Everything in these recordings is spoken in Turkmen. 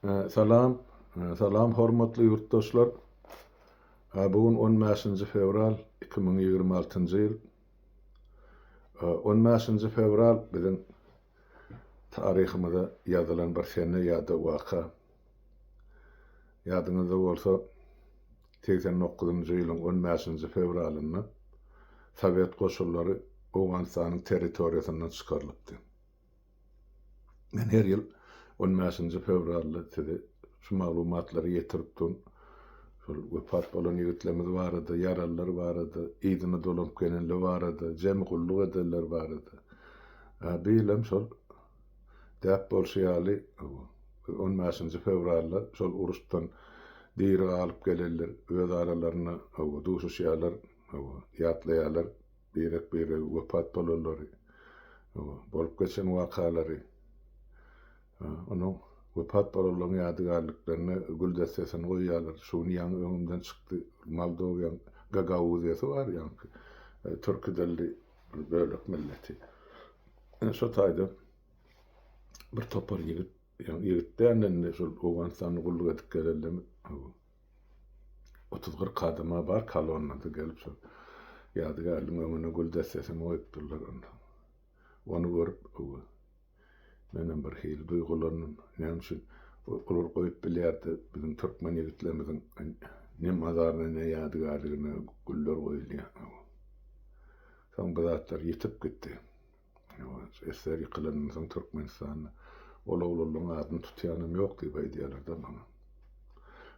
Salam, salam hormatly ýurtdaşlar. Bu gün on bäşinji fewral 2026-njy ýyl. On bäşinji fewral biziň taryhymyza ýazylan bir sene ýa-da waka. Ýadyňyzda bolsa, 89-njy ýylyň on bäşinji fewralynda sowet goşunlary Owganystanyň territoriýasyndan çykarylypdy. Men her ýyl on bäşinji fewralda size şu maglumatlary ýetirip durun. Şol wepat bolan ýigitlerimiz barada, ýaralylar barada, yzyna dolanyp gelenler barada, jemi gulluk edenler barada. Bu ýyl hem şol däp bolşy ýaly on bäşinji fewralda şol uruşdan diri galyp gelenler öz aralarynda duşuşýarlar, ýatlaýarlar. Birek-biregi wepat bolanlary, bolup geçen wakalary, onuň wepat bolanlaryň ýadygärliklerine gül dessesini goýýarlar. Şu gün ýaňy öňümden çykdy, Moldowiýaň Gagauziýasy bar, ýaňky türki dilli bir bölek milleti. Ine şo taýda bir topar ýigit, ýaňy ýigit däl indi şol Owganystanda gulluk edip gelenler 30-40 adama bar kolonnada gelip şol ýadygärligiň öňüne gül dessesini goýupdyrlar onsoň. Ony görüp menem bir hili duýgulandym. Näme üçin olar goýup bilýärdi biziň türkmen ýigitlerimiziň ne mazaryna ne ýadygärligine güller goýulýar. Soň bu zatlar ýitip gitdi. Esger ýykylandan soň Türkmenistanda ol oglanlaryň adyny tutýanam ýok diýip aýdýarlar-da maňa.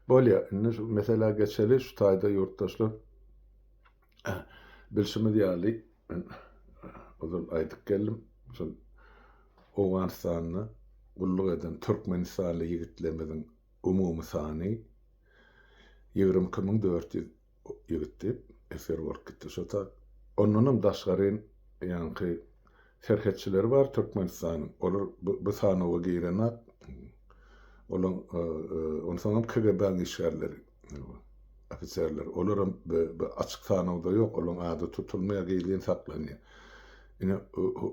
Bolýa, indi şu meselä geçeli, şu taýda ýurtdaşlar bilşimiz ýaly, men ozal aýdyp geldim, şol Owganystanda gulluk eden türkmenistanly ýigitlerimiziň umumy sany 22400 ýigit diýip, esger bolup gitdi. Şo ta ondanam daşgaryn ýaňky serhetçileri bar Türkmenistanyň. Olar bu sanawa girenak. Olaň onsoňam KGB-niň işgärleri, ofiserler. Olaram bu açyk sanawda ýok. Olaň ady tutulmaýar, gizlin saklanýar. Ine,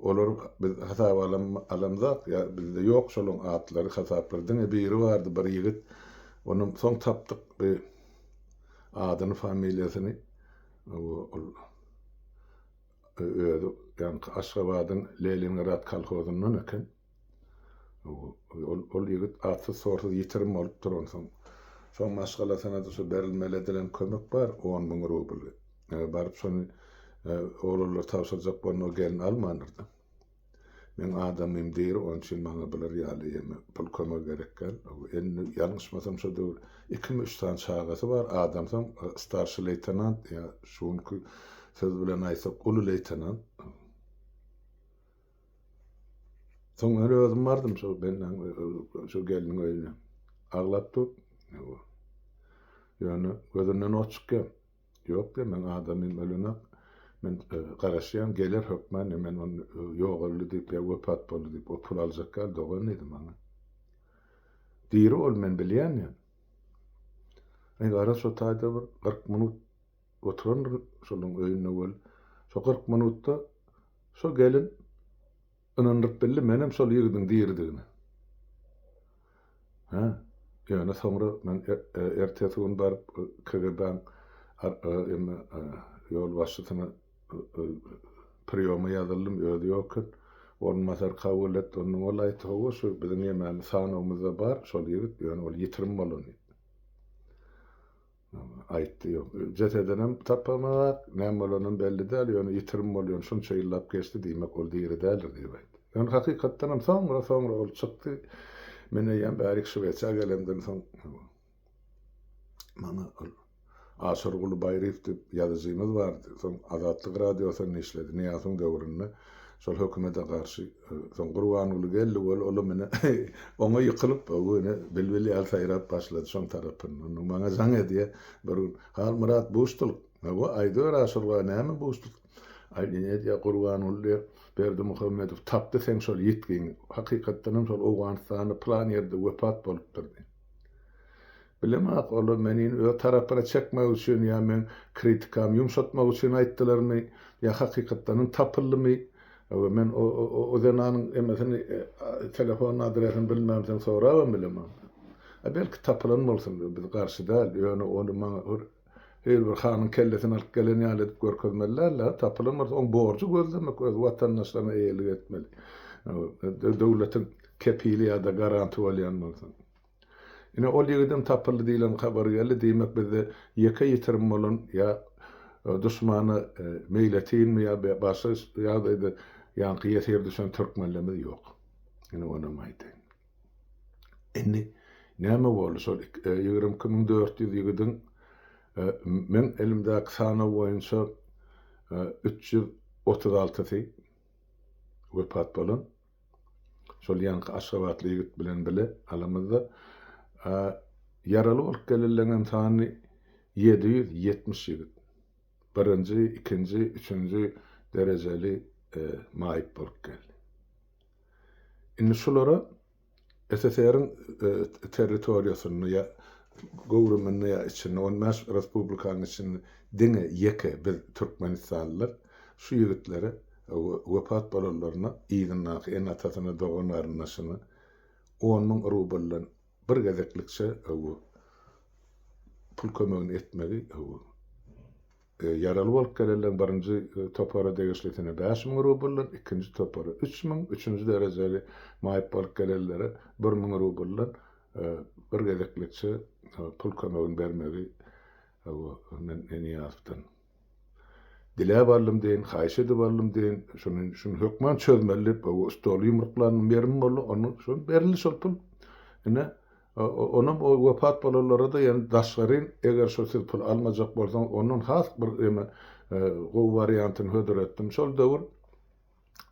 olar biz hasaba alamzok, ýa bizde ýok şolaň atlary, hasaplary. Diňe biri bardy, bir ýigit. Onam soň tapdyk. Bir adyny familiýasyny ol özi ýaňky Aşgabadyň Leningrad kolhozyndan eken. Ol ol ýigit atsyz sorsuz ýitirim bolupdyr onsoň. Şoň maşgalasyna-da şu berilmeli edilen kömek bar, on müň rubl. Baryp şony oglanlar tabşyrjak bolanda o gelin almandyr-da. Meň adamym diri, onuň üçin maňa bular ýaly ýeme pul kömegi gerek däl. Indi ýalňyşmasam şo döwür ikimi üç sany çagasy bar, adamsam starşi leýtenant ýa şu günki söz bilen aýtsak uly leýtenant. Soň men özüm bardym şo bendäň şo gelniň öýüne. Aglap dur. Ýöne gözünden ot çykýar. Ýok diýýär, meň adamym ölenok. Men garaşýan, geler hökman diýýär, men ony ýogaldy diýip ýa wepat boldy diýip, o pul aljak däl, dogan diýdi maňa. Diri ol, men bilýän diýýär. Aý, garaz, şo taýda bir 40 minut oturandyryn şolaryň öýünde weli, şo 40 minutda şo gelin Ynandyryp bildi menem şol ýigidiň diridigine. Hä, ýöne soňra men ertesi gün baryp KGB-niň eme ýolbaşçysyna priýoma ýazyldym, özi ýok eken. Orunbasar kabul etdi, ondan ol aýtdy, hawa şu biziň emämiz sanawymyzda bar şol ýigit, ýöne ol ýitirim bolan diýip. Aýtdy, ýok, jesedinem tapamok, näme bolanam belli däl, ýöne ýitirim boldy, ýöne şunça ýyllap geçdi, diýmek, ol diri däldir diýip aýtdy. Ýöne hakykatdanam soňra, soňra ol çykdy. Men eýýäm bärik Şwesiýa gelemden soň maňa ol Aşyrguly Baýryýew diýip ýazyjymyz bardy. Soň Azatlyk radiosynda işledi, Nyýazowyň döwründe. Şol hökümete garşy soň Gurbanguly geldi weli olam ine oňa ýykylyp bu ine bilbil ýaly saýrap başlady şoň tarapyndan. Onnoň maňa jaň edýä bir gün Halmyrat buşdulyk. Hawa aýdyber Aşurbaý näme buşdulyk. Aý ine diýýä Gurbanguly diýýä Berdimuhamedow tapdy seň şol ýitgiňi. Hakykatdanam şol Owganystanda pylan ýerde wepat bolupdyr diýip. Bilemok, olar meni öz tarapyna çekmek üçin ýa meň kritikamy ýumşatmak üçin aýtdylarmy, ýa hakykatdanam tapyldymy, we men o zenanyň emesini, telefon adresini bilmämsoň sorabam bilemok. A belki tapylan bolsun, biz garşy däl, ýöne ony maňa bir hil bir hanyň kellesini alyp gelen ýaly edip görkezmeli däl-de, tapylan bolsa oň borjy gözlemek, öz watandaşlaryna eýelik etmeli. Döwletiň kepili ýa-da garanty bolýan bolsa. Ine, ol ýigidem tapyldy diýlen habar geldi, diýmek bizde ýeke ýitirim bolan ýa duşmana meýletinmi ýa başga ýagdaýda ýaňky ýesir düşen türkmenlerimiz ýok. Ine onam aýdaýyn. Indi näme boldy şol 22400 ýigidiň meň elimdäki sanaw boýunça 336-sy wepat bolan. Şol ýaňky aşgabatly ýigit bilen bile alamyzda ýaraly bolup gelenleňem sany 770 ýigit. Birinji, ikinji, üçünji derejeli maýyp bolup geldi. Indi şulara SSR-iň territoriýasynda ýa göwrüminde ýa içinde, on bäş respublikanyň içinde diňe ýeke biz türkmenistanlylar şu ýigitlere wepat bolanlaryna yzyndaky ene-atasyna, dogan-garyndaşyna on müň rubldan bir gezeklikçe pul kömegini etmegi Ýaraly bolup gelenleriň birinji topara degişlisine 5000 rubldan, ikinji topara 3000, üçünji derejeli maýyp bolup gelenlere 1000 rubldan bir gezeklikçe pul kömegini bermegi men Nyýazowdan diläp aldym deýin, haýyş edip aldym deýin, şuny şuny hökman çözmeli diýip, stoly ýumruklandym ýerim boldy, onda şol berildi şol pul. Ine, Onam o wepat bolanlara-da ýöne daşgaryn eger şo siz pul almajak bolsaňyz ondan has bir eme gowy wariantyny hödür etdim. Şol döwür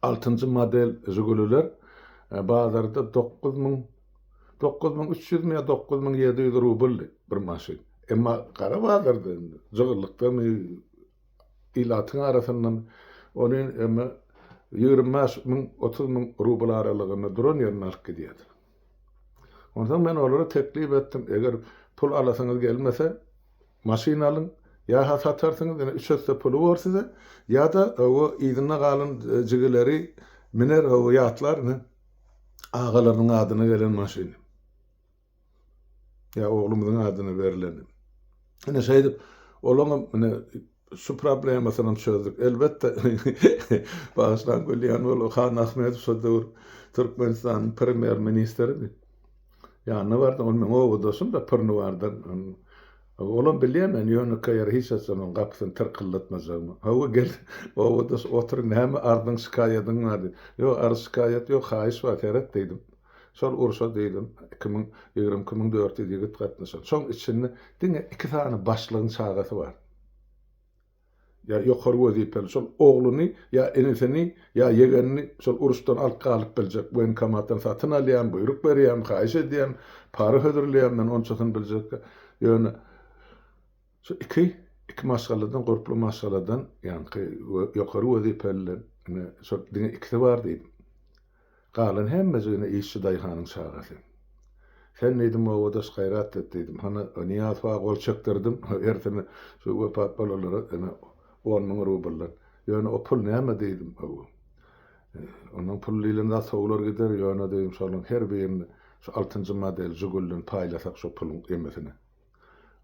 altynjy model Žiguliler bazarda 9000 9300-mi ýa 9700 rubldy bir maşyn. Emma gara bazarda indi jygyllykdamy ilatyň arasyndan ony eme 25 müň 30 müň rubl aralygynda duran ýerinde alyp gidýärdiler. Onsoň men olara teklip etdim, eger pul alasyňyz gelmese, maşyn alyň, ýa-ha satarsyňyz, ine üç esse puly bor size, ýa-da o yzynda galan jigileri miner, o ýatlar, ine, agalarynyň adyna gelen maşyny. Ýa oglumyzyň adyna berleni. Ine şeýdip, olaňam ine şu problemasynam çözdük. Elbetde, bagyşlaň gülýän bol, Han Ahmedow şo döwür Türkmenistanyň premýer-ministridi. Ýanyna bardym, ol meň obadaşym-da Pürnüwardan. Olam bilýär men ýönekeý ýere hiç haçan oň gapysyny tyrkyldatmajagymy. Hawa, gel, obadaş, otur, näme arzyň, şikaýadyň bar diýdi. Ýok, arz-şikaýat ýok, haýyş bar, seret diýdim. Şol urşa diýdim, 2000, 22400 ýigit gatnaşan. Şoň içinde diňe iki sany başlygyň çagasy bar. Ýa ýokary wezipeli şol ogluny ýa inisini ýa ýegenini şol uruşdan alyp galyp biljek woýenkomatdan satyn alýan, buýruk berýän, haýyş edýän, para hödürleýän men onçasyny biljek. Ýöne şu iki iki maşgaladan, gurply maşgaladan ýaňky ýokary wezipeliler ine şol diňe ikisi bar diýdim. Galan hemmejigine işçi daýhanyň çagasy. Sen diýdim obadaş gaýrat et diýdim. Hany Nyýazowa gol çekdirdim. Hersine şu wepat bolanlara ine 10 müň rubldan. Ýöne o pul näme diýdim. Ondan pul diýlen zat sowlar gider, ýöne diýdim şolaryň her birini şu altynjy model Žigulden paýlasak şo puluň emesine.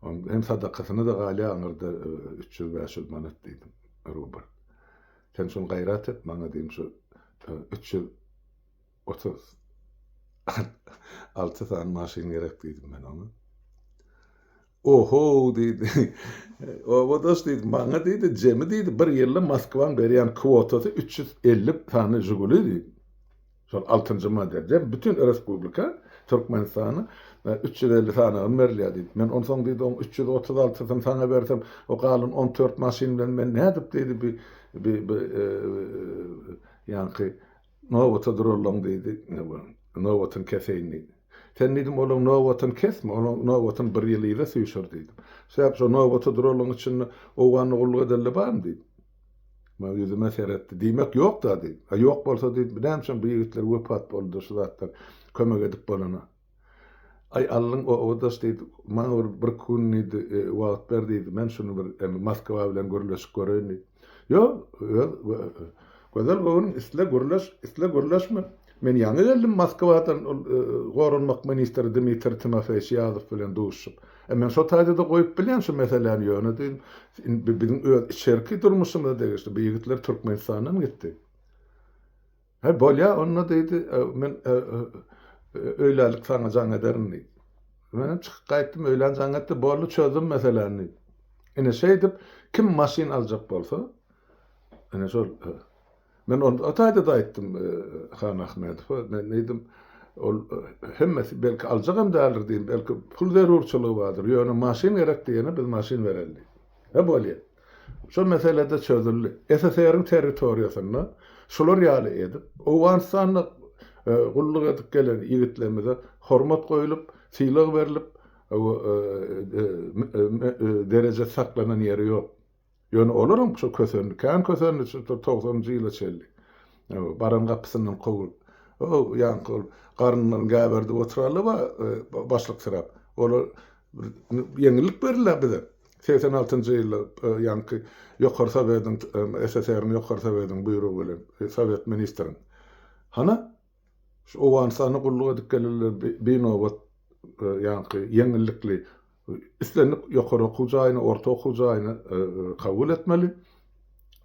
Hem sadakasyna-da galýar aňyrda 300-500 manat diýdim rubl. Sen şony gaýrat et maňa diýdim şu 336 sany maşyn gerek diýdim men oňa. Oho diýdi. Obadaş diýdi, maňa diýdi, jemi diýdi, bir ýylda Moskwaň berýän kwotasy 350 sany Žiguli diýdi. Şol altynjy model. Jem bütin respublika Türkmenistana 350 sanagyny berilýär diýdi. Men onsoň diýdi, oň 336-syny saňa bersem, o galan 14 maşyn bilen men nädip diýdi, bi bi bi ýaňky nobata durarlaň diýdi. Nobatyny keseýin diýdi. Sen diýdim, olaň nobatyny kesme, olaň nobatyny bir ýyl yza süýşür diýdim. Sebäp şo nobata durarlaň içinde Owganda gulluk edenler barmy diýdim. Maňa ýüzüme seretdi. Diýmek ýok-da diýdi. A ýok bolsa diýdi, näme üçin bu ýigitler wepat boldy şu zatlar kömek edip bolana. Aý allyň obadaş diýdi, maňa bir bir gün diýdi, e, wagt ber diýdi. Men şuny bir e, Moskwa bilen gürleşip göreýin diýdi. Ýok, öz gözel göwnüň isle gürleş, isle gürleşme. Men ýaňy geldim Moskwadan ol goranmak ministri Dmitriý Timofeýiç Ýazow bilen duşuşyp. E men şo taýda-da goýup bilýän şu meseläni ýöne diýdim, indi biziň öz içerki durmuşymyza degişli, bu ýigitler Türkmenistandan gitdi. He bolýa onda diýdi, men öýlälik saňa jaň ederin diýdi. Menem çykyp gaýtdym, öýlän jaň etdi, boldy çözdüm meseläni diýdi. Ine şeýdip kim maşyn aljak bolsa, ine şol Men ony o taýda-da aýtdym Han Ahmedowa, men diýdim, ol hemmesi belki aljagam däldir diýdim, belki pul zerurçylygy bardyr, ýöne maşyn gerek diýene biz maşyn bereli diýdim. He bolýa. Şo mesele-de çözüldi. SSR-iň territoriýasynda şular ýaly edip, Owganystanda gulluk edip gelen ýigitlerimize hormat goýlup, sylag berlip, derejesi saklanan ýeri ýok. Ýöne olaram şo kösendi, kän kösendi şu togsanynjy ýyla çenli. Baran gapysyndan kowulyp. O ýaňky ol garynlaryny gäberdip oturanlar bar, başlyksyrap. Olar ýeňillik berildi bize. 86-njy ýylda ýaňky Ýokary Sowetiň, SSR-iň Ýokary Sowetiniň buýrugy bilen, sowet ministriň. Hana, Şu Owganystanda gulluk edip gelenler binobat ýaňky ýeňillikli islendik ýokary okuw jaýyna, orta okuw jaýyna kabul etmeli.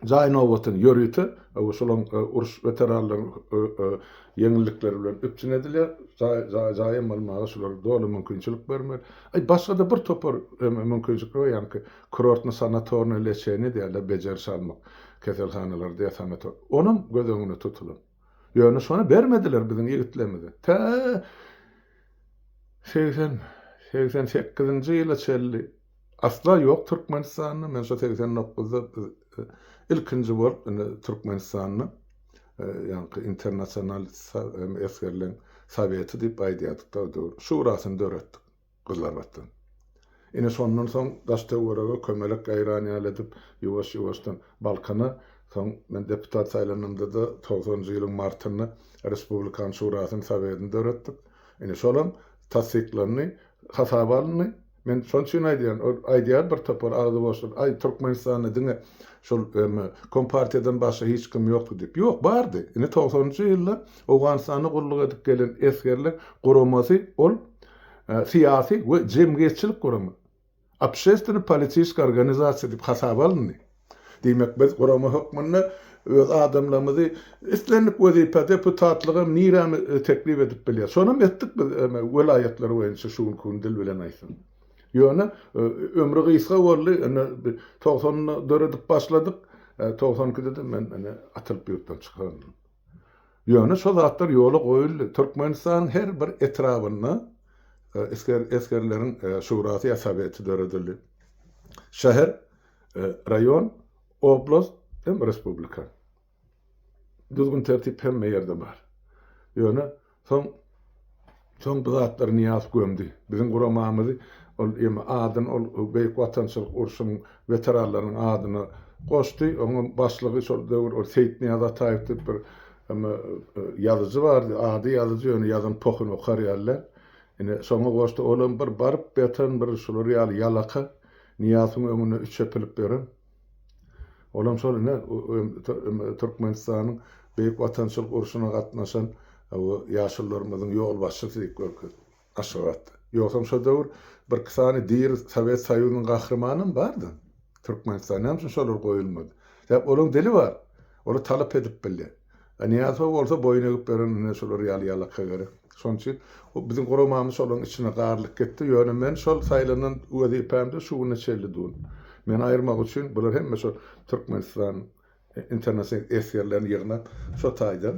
Jaý nobatyny ýörite şolaryň uruş weteranlaryň ýeňillikleri bilen üpjün edilýär. Jaý jaý jaýam almaga şulara doly mümkinçilik bermeli. Aý başga-da bir topar mümkinçilikler bar, ýaňky kurortno-sanatornoý leçeniýe diýýärler, bejeriş almak keselhanalarda ýa sanator. Onam göz öňünde tutulan. Ýöne şony bermediler biziň ýigitlerimize. Tä 80 88-nji ýyla çenli asla ýok Türkmenistanda. Men şo 89-da biz ilkinji bolup indi Türkmenistanda ýaňky internasional esgerleň soweti diýip aýdýardyk-da o döwür. Şurasyny döretdik. Gyzlarbatdan. Ine şondan soň daş-töwerege kömelek ýaýran ýaly edip, ýuwaş-ýuwaşdan Balkana, soň men deputat saýlanamda-da togsanynjy ýylyň martynda Respublikan Şurasyny, Sowetini döretdik. Ine şolam tassyklandy, hasaba alyndy. Men şonuň üçin aýdýan, ol aýdýar bir topar agzy boşlar, aý Türkmenistanda diňe şol Kompartiýadan başga hiç kim ýokdy diýip. Ýok, bardy. Ine togsanynjy ýylda Owganystanda gulluk edip gelen esgerler guramasy ol syýasy we jemgyýetçilik gurama, obşestwennö-politiçeskiý organizasiýa diýip hasaba alyndy. Diýmek, biz gurama hökmünde öz adamlarymyzy islendik wezipä, deputatlyga nirämi teklip edip bilýäris. Şonam etdik biz welaýatlar boýunça şu günki gün dil bilen aýtsaň. Ýöne ömri gysga boldy, ine togsanynda döredip başladyk, 92-de-de men ine atylyp ýurtdan çykaryldım. Ýöne şo zatlar ýola goýuldy. Türkmenistanyň her bir etrabynda esger esgerleriň şurasy ýa soweti döredildi. Şäher, raýon, oblast hem respublika. Düzgün-tertip hemme ýerde bar. Ýöne soň Soň bu zatlary Nyýazow gömdi. Biziň guramamyzy ol eme adyny ol Beýik Watançylyk urşunyň weteranlarynyň adyna goşdy. Oňam başlygy şol döwür ol Seýitnyýaz Ataýew diýip bir eme ýazyjy bardy. Ady ýazyjy ýöne ýazan pohuny okar ýaly däl. Ine şoňa goşdy. Olam bir baryp ýatan bir şular ýaly ýalaka Nyýazowyň öňünde üç epilip ýören. Olam şol ine Türkmenistanyň Beýik Watançylyk urşuna gatnaşan ýaşulularymyzyň ýolbaşçysy diýip görkezdi Aşgabatda. Ýogsam şo döwür birki sany diri Sowet Soýuzynyň gahrymanam bardy Türkmenistanda. Näme üçin şolar goýulmady? Sebäp olaň dili bar. Olar talap edip bilýär. A Nyýazowa bolsa boýun egip beren ine şular ýaly ýalaka gerek. Şonuň üçin biziň guramamyz şolaryň içine garylyp gitdi. Ýöne men şol saýlanan wezipämde şu güne çenli durun. Meni aýyrmak üçin bular hemme şol Türkmenistan internasional esgerlerini ýygnap şo taýdan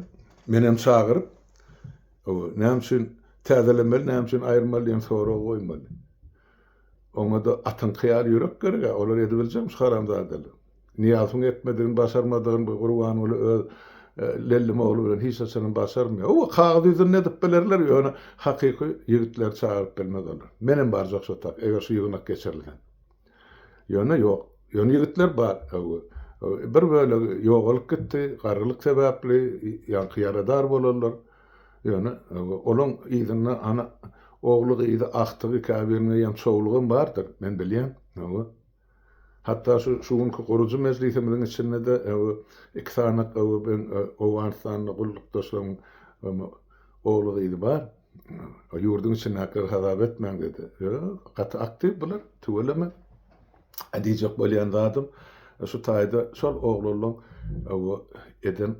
menem çagyryp näme üçin täzelemeli, näme üçin aýyrmaly diýen soragy goýmaly. Oňa-da atyňky ýaly ýürek gerek-ä, olar edibiljekmi şu haramzadalar? Nyýazowyň etmedigini, başarmadygyny bu Gurbanguly öz lellim ogly bilen hiç haçanam başarmaýar. Hawa, kagyz ýüzünde edip bilerler, ýöne hakyky ýigitleri çagyryp bilmez olar. Menem barjak şo tak, eger şu ýygnak geçirilse. Ýöne ýok. Ýöne ýigitler bar. Hawa. Bir bölegi ýogalyp gitdi, garrylyk sebäpli, ýaňky ýaradar bolanlar. Ýöne olaň yzynda ana ogly gyzy agtygy käbiriniň eýýäm çowlugam bardyr, men bilýän. Hawa. Hatda şu şu günki gurujy mejlisimiziň içinde-de iki sany hawa ben Owganystanda gullukdaşlaryň. Ogly-gyzy bar. Ýurduň içindäkileri hasap etmäň diýdi. Ýok, gaty aktiw bular, tüweleme. Diýjek bolýan zadym, şu taýda şol oglanlaň eden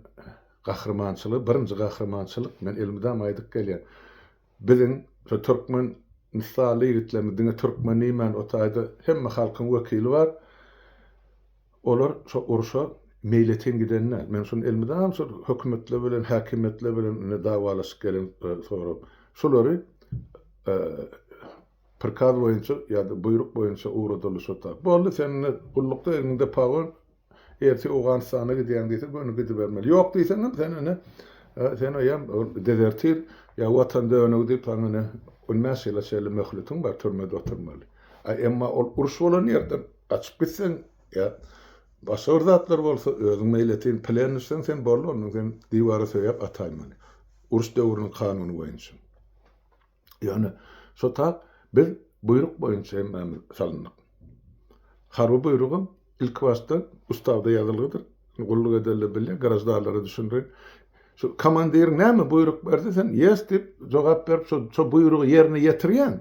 gahrymançylygy, birinji gahrymançylyk, men elmydama aýdyp gelýän. Biziň şu türkmen nistally ýigitlerimiz, diňe türkmen diýmän, o taýda hemme halkyň wekili bar. Olar şo urşa meýletin giden däl. Men şuny elmydam şol hökümetler bilen, häkimiýetler bilen indi dawalaşyp gelen sorag. Şulary prikaz boýunça ýa-da buýruk boýunça ugradyldy şo ta. Boldy sen indi gullukda egniňde pagon, ertir Owganystana gidýäň diýse göni gidibermeli. Ýok diýseňem sen ine sen eýýäm dezertir ýa watan dönügi diýip saňa ine 15 ýyla çenli möhletiň bar türmede oturmaly. A emma ol uruş bolan ýerden Gaçyp gitseň ýa başga bir zatlar bolsa özüň meýletin plen düşseň sen boldy ondan sen diwara söýäp ataýmaly. Uruş döwrüniň kanuny boýunça. Ýöne şo tak biz buýruk boýunça hemmämiz salyndyk. Harby buýrugam ilki başda ustawda ýazylgydyr. Gulluk edenler bilýär, graždanlara düşündirin. Şu komandiriň näme buýruk berse sen ýes diýip jogap berip şo şo buýrugy ýerine ýetirýäň.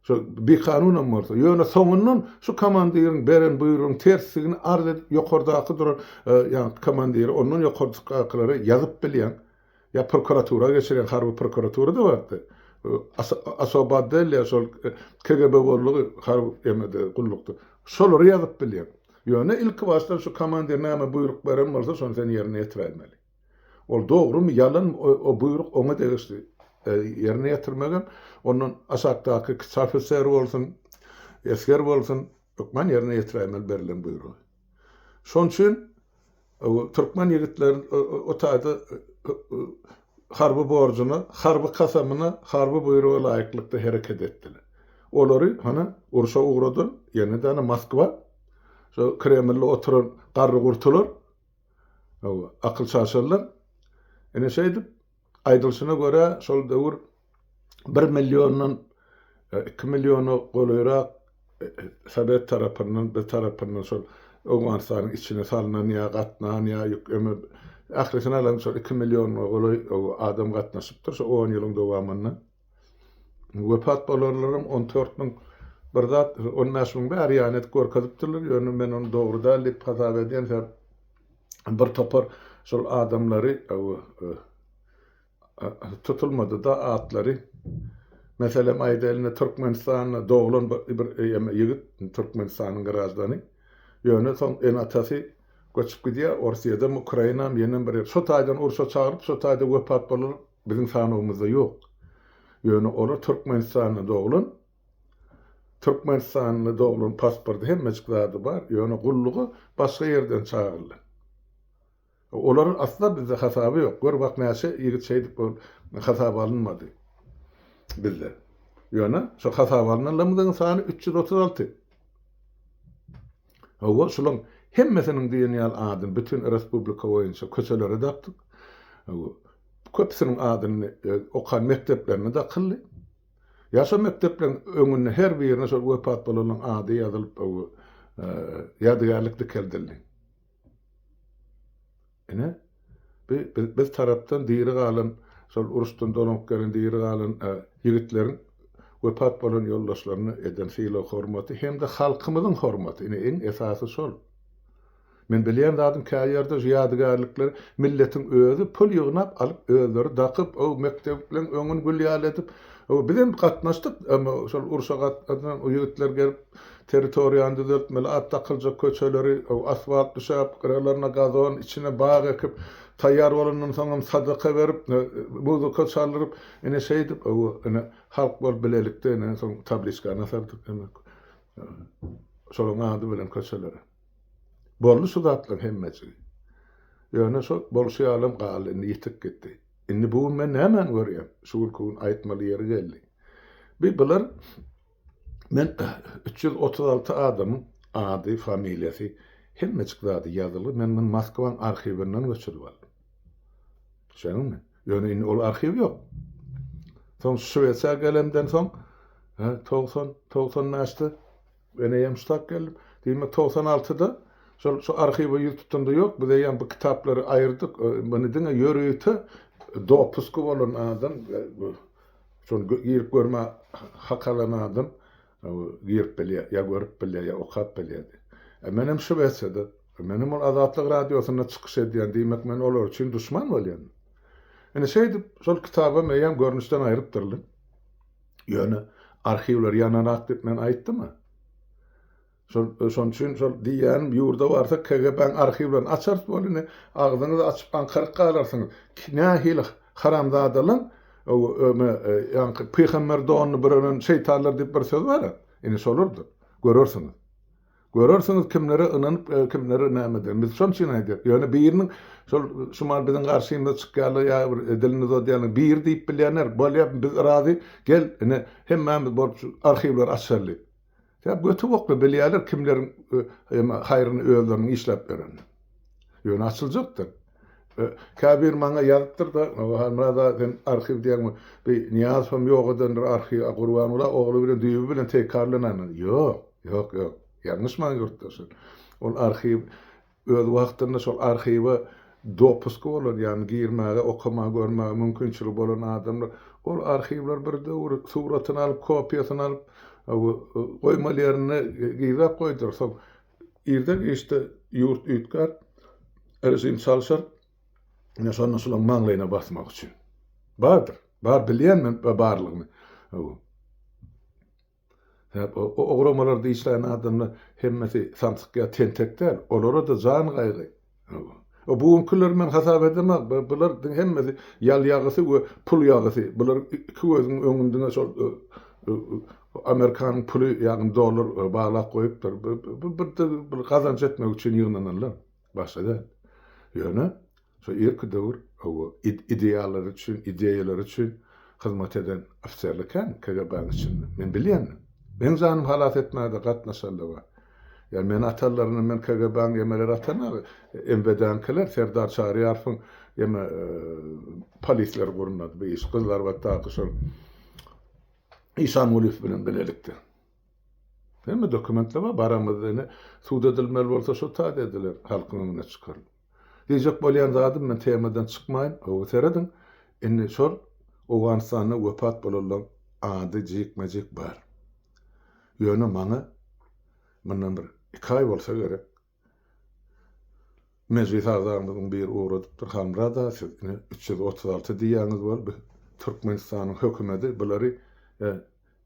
Şo bikanunam bolsa, ýöne soňundan şu komandiriň beren buýrugyň tersdigini arz edip ýokardaky duran ýaňky komandire, ondan ýokardakylara ýazyp bilýäň. Ýa prokuratura geçirýäň, harby prokuratura-da bardy. Osoba otdel ýa şol KGB boldugy harby emede gullukda. Şolary ýazyp bilýäň. Ýöne ilki başdan şu komandir näme buýruk beren bolsa, şony sen ýerine ýetiräýmeli. Ol dogrumy, ýalanmy, o buýruk oňa degişli. Ýerine ýetirmegem ondan aşakdaky kiçi ofiser bolsun, esger bolsun, hökman ýerine ýetiräýmeli berlen buýrugy. Şonuň üçin türkmen ýigitleri o taýda harby borjuna, harby kasamyna, harby buýruga laýyklykda hereket etdiler. Olary hany urşa ugradan ýene-de hany Moskwa, şo Kremlde oturan garry-gurtular Hawa, akyl çaşarlar. Ine şeýdip, aýdylyşyna görä, şol döwür bir milliondan 2 milliona golaýrak sowet tarapyndan, biz tarapyndan şol Owganystanyň içine salnan ýa gatnan ýa ýük eme ählisini alan şol 2 milliona golaý adam gatnaşypdyr şu 10 ýylyň dowamynda. Wepat bolanlaram 14 müň bir zat, 15 müň bäri ýany edip görkezipdirler, ýöne men ony dogry däl diýip hasap edýän, sebäp bir topar şol adamlary tutulmady-da atlary. Meselem aýdaýyn, Türkmenistanda doglan bir ýigit, Türkmenistanyň graždany, ýöne soň ene-atasy göçüp gidýär, Orsýedemi, Ukrainamy, ýenem bir ýer, şo taýdan urşa çagyryp, şo taýda wepat bolan Biziň sanawymyzda ýok. Ýöne olar Türkmenistanda doglan, Türkmenistanda doglan pasporty hemmejik zady bar, ýöne gulluga başga ýerden çagyrlan. Olaryň asla bizde hasaby ýok. Gör bak näçe ýigit şeýdip ol hasaba alynmady bizde. Ýöne şo hasaba alynanlarymyzyň sany 336. Hawa, şulaň hemmesiniň diýen ýaly adyny bütin respublika boýunça köçelere dakdyk. Hawa, köpüsiniň adyny okan mekdeplerine dakyldy. Ýa şo mekdepleriň öňünde her birine şol wepat bolanlaryň ady ýazylyp, ýadygärlik dikeldildi. Ine, bi biz tarapdan diri galan, şol uruşdan dolanyp gelen diri galan ýigitleriň wepat bolan ýoldaşlaryna eden sylag-hormaty hem-de halkymyzyň hormaty, ine, iň esasy şol. Men bilýän zadym kä ýerde şu ýadygärlikleri milletiň özi pul ýygnap alyp özleri dakyp, o mekdepleň öňüni gül ýaly edip, o bizem gatnaşdyk, emma şol urşa gatnaşan o ýigitler gelip Territoriýany düzeltmeli, at dakyljak köçeleri asfalt düşäp, gyralaryna gazon, içine bag ekip, taýýar bolandan soňam sadaka berip, muzyka çaldyryp, ine şeýdip, ine, halk bolup bilelikde ine soň tabliçkany asardyk, demek, şolaryň ady bilen köçelere. Boldy şu zatlaryň hemmejigi. Ýöne şo bolşy ýalam galdy, indi ýitip gitdi. Indi bu gün men nämäni görýän? Şu günki gün aýtmaly ýeri geldi. Bi bular Men 336 adamyň ady, familiýasy, hemmejik zady ýazylgy, men muny Moskwaň arhiwinden göçürip aldym. Düşeňmi? Ýöne indi ol arhiw ýok. Soň Şwesiýa gelemden soň, 90, 95-de men eýýäm ştat geldim. Diýmek 96-da şol şu arhiwe ýüz tutanda ýok, biz eýýäm bu kitaplary aýyrdyk. Muny diňe ýörite. Dopuski bolan adam, şony girip görmä hak alan adam girip bilýär, ýa görüp bilýär, ýa okap bilýär. E menem Şwesiýada, menem ol Azatlyk radiosynda çykyş edýän, diýmek men olar üçin duşman bolýan. Ine şeýdip şol kitabam eýýäm görnüşden aýrypdyrlar. Ýöne arhiwler ýanarak diýip men aýtdym-a. Şol şonuň üçin şol diýýänim ýurda barsak KGB-niň arhiwlerini açarys bol indi agzyňyzy açyp aňkaryp galarsyňyz. Nähili haramzadalaň öme ýaňky pygamber donuny bürenen şeýtanlar diýip bir söz bar-a. Indi şolardyr. Görersiňiz. Görersiňiz kimlere ynanyp kimlere näme eden. Biz şonuň üçin aýdýarys. Ýöne biriniň şol şumal biziň garşymyza çykýarlar ýa bir dilini uzadýarlar biri diýip bilýänler bolýa biz razy gel ine hemmämiz bolup şu arhiwleri açaly. Sebäp göti bokly bilýärler kimleriň eme haýryny özleriniň işläp berenini. Ýöne açyljakdyr. Käbir maňa ýazypdyr-da, Halmyrat aga sen arhiw diýýäňmi? Bi Nyýazowam ýok edendir arhiw, a Gurbanguly ogly bilen düýbi bilen teýkar bilen aýnan. Ýok, ýok, ýok. Ýalňyşmaň ýurtdaşlar. Ol arhiw Öz wagtynda şol arhiwe dopuski bolan, ýagny girmäge, okamaga, görmäge mümkinçiligi bolan adamlar ol arhiwler bir döwür suratyny alyp, kopiýasyny alyp, goýmaly ýerinde gizläp goýdular. Soň irde-giçde ýurt üýtgär, režim çalşar, ine şonda şolaryň maňlaýyna basmak üçin. Bardyr, bar bilýän men barlygyny. Sebäp o guramalarda işleýän adamlar hemmesi samsyk ýa tentek däl. Olara-da jan gaýgy. O bu günkileri men hasap edemok. Bular diň hemmesi ýal ýagysy we pul ýagysy. Bular iki gözüň öňünde diňe şol Amerikanyň puly ýagny dollar baglap goýupdyr. Bu bir gazanç etmek üçin ýygnananlar. Başga däl. Ýöne Şo irki döwür hawa, ideallary üçin, ideýalary üçin hyzmat eden ofiserler kän KGB-niň içinde. Men bilýän. Meň janymy halas etmäge-de gatnaşanlar bar. Ýa meni atanlarynda men KGB-niň emeleri atanok. MWD-niňkiler, Serdar Çaryýarowyň eme polisleri gurnady bu işi. Gyzylarbatdaky şol Işangulyýew bilen bilelikde. Hemme dokumentler bar, baramyzda ine sud edilmeli bolsa şo taýda ediler, halkyň öňüne çykarylyp. Diýjek bolýan zadym men temadan çykmaýyn, gowy serediň, indi şol Owganystanda wepat bolanlaň ady jikme-jik bar. Ýöne maňa mundan bir iki aý bolsa gerek, Mejlis agzamyzyň biri ugradypdyr, Halmyrat aga siz ine 336 diýýäňiz bol, biz Türkmenistanyň hökümedi bulary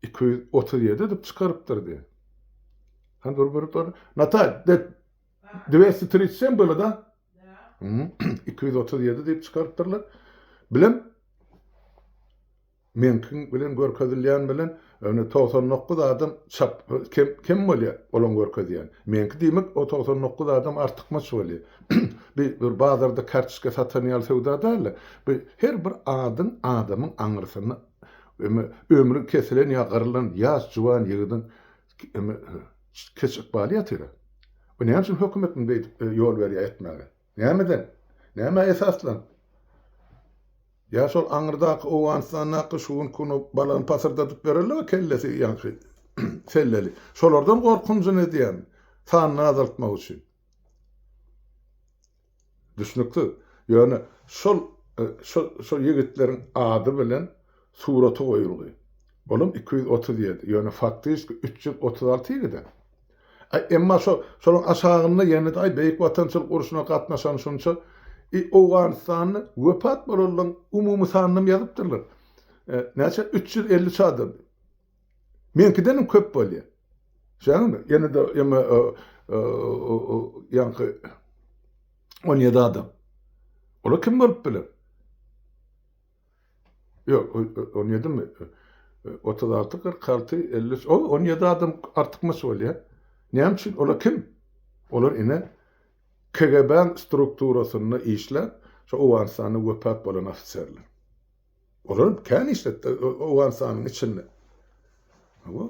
237 edip çykarypdyr diýýär. Hany dur bir dur. Natal, de 237 было, da? 237 diýip çykarypdyrlar. Bilen Meňkiň bilen görkezilýän bilen ýöne 99 adam çap kem kem bolýar olaň görkezýän. Meňki diýmek o 99 adam artykmaç bolýar. Bi bir bazarda kartoçka satan ýaly söwda dälde. Bi her bir adyň adamyň aňyrsynda öme ömri kesilen ýa gyrylan ýaş juwan ýigidiň öme keç ykbaly ýatyr. Bu näme üçin hökümet muny beýdip ýol berýär etmäge? Nämeden? Nämä esaslanyp? Ýa şol aňyrdaky Owganystandaky şu günki güni balany pasyrdadyp bererler kellesi ýaňky selleli. Şolardan gorkunjyny edýän sanyny azaltmak üçin. Düşnüksiz. Ýöne şol şol şol ýigitleriň ady bilen suraty goýulgy. Olam 237. Ýöne faktiski 336 ýigide. Aý, emma şo, şolaň aşagynda ýene-de, aý, Beýik Watançylyk urşuna gatnaşan şunça, i, Owganystanda wepat bolanlaryň umumy sanynam ýazypdyrlar. E, näçe? 353 adam. Meňkidenem köp bolýar. Şeýdemi? Ýene-de, eme, ýaňky 17 adam. Olar kim bolup biler? Ýok, on ýedimi? 36, 46, 53, o 17 adam artykmaç bolýar. Näme üçin? Olar kim? Olar ine KGB-niň strukturasynda işläp, şo Owganystanda wepat bolan ofiserler. Olar kän işletdi Owganystanyň içinde. Hawa.